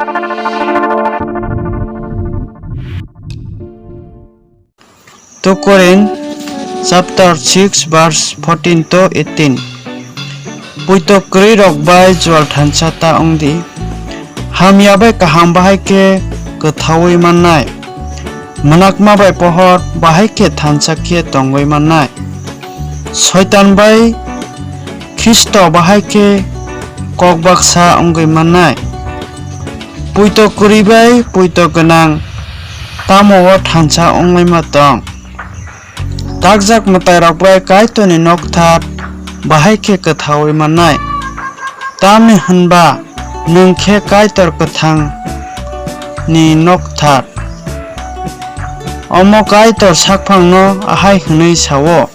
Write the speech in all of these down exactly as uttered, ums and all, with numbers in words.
Two Korinth chapter six verse fourteen to eighteen. Puito kwrwi rok bai jual thansa ta wng di. Hamya bai kaham bahai khe kwthaui mannai. Mwnakma bai pohor bahai khe thansa khe tongwi mannai. Soitan bai Khristo bahai khe kok baksa wngwi mannai. Puito kwrwi bai puito gwnang tamo o thansa wngwi ma tong. Takjak mwtairok bai Kaitorni nokthar bahai khe kwthaui mannai. Tamni hwnba nwng khe Kaitor kwthangni nokthar. Omo Kaitor sakphangno ahai hwnwi sa-o,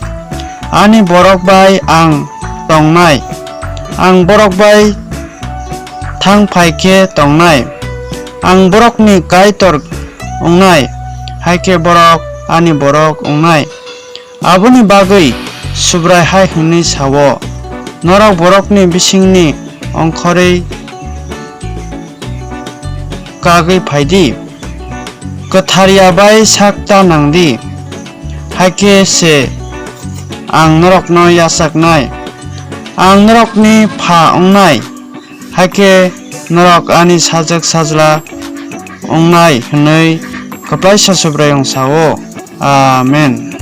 "Ani borok bai ang tongnai, ang borok bai thang phai khe tongnai, ang borokni Kaitor wngnai, hai khe borok ani borok wngnai." Aboni bagwi Subrai hai hwnwi sa-o, "Norok borokni bisingni ongkhorwi kagwi phai di, kwthar ya bai sak ta nang di, hai khe se ang norokno yachaknai, ang norokni Pha wngnai, hai khe norok ani sajwk sajla wngnai," hwnwi Kwplaisa Subraiyung sa-o. Amen.